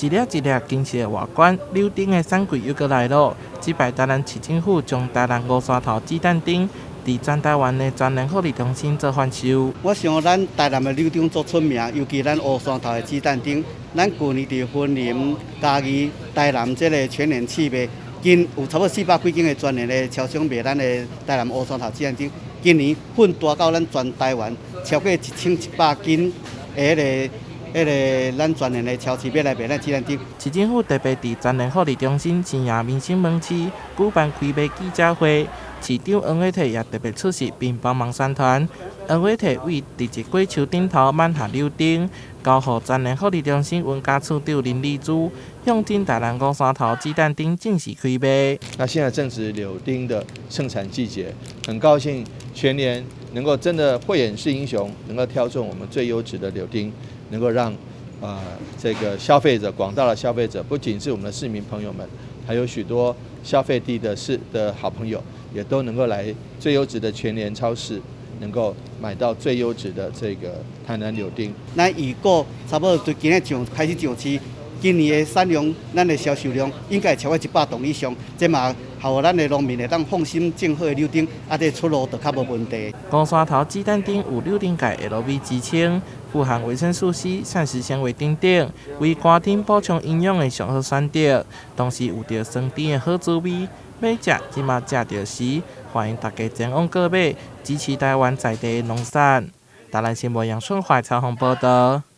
一粒一粒金色的外觀，柳丁的產季又閣來囉。這擺台南市政府將台南烏山頭子彈丁佇全台灣的全聯福利中心做販售。我想咱台南的柳丁足出名，尤其咱烏山頭的子彈丁。咱舊年佇雲林、嘉義、台南這个全聯試賣，今有差不多400幾間的全聯的超商賣咱的台南烏山頭子彈丁。今年擴大到咱全台灣超過1100間的彼个咱全聯的超市欲來賣咱子彈丁。市政府特別佇全聯福利中心新營民生門市舉辦開賣記者會，市長黃偉哲也特別出席並幫忙宣傳。黃偉哲為佇一果樹頂頭挽下柳丁，交予全聯福利中心文家處長林麗珠，象徵台南烏山頭子彈丁正式開賣。那現在正值柳丁的盛產季節，很高興全聯能夠真的慧眼識英雄，能夠挑中我們最優質的柳丁，能夠讓這個消費者，廣大的消費者，不僅是我們的市民朋友們，還有許多消費地的市的好朋友，也都能夠來最優質的全聯超市，能夠買到最優質的這個台南柳丁。咱預估差不多對今年上開始上市，今年的產量，咱的銷售量應該會超過100噸以上。這嘛，予咱的農民會當放心種好的柳丁，啊，這出路就較無問題。烏山頭子彈丁有柳丁界 LV 之稱，富含維生素 C、膳食纖維等等，為肝膽補充營養的上好選擇。同時有著酸甜的好滋味，欲食這馬食著時，歡迎大家前往購買，支持台灣在地的農產。台南新聞楊春懷採訪報導。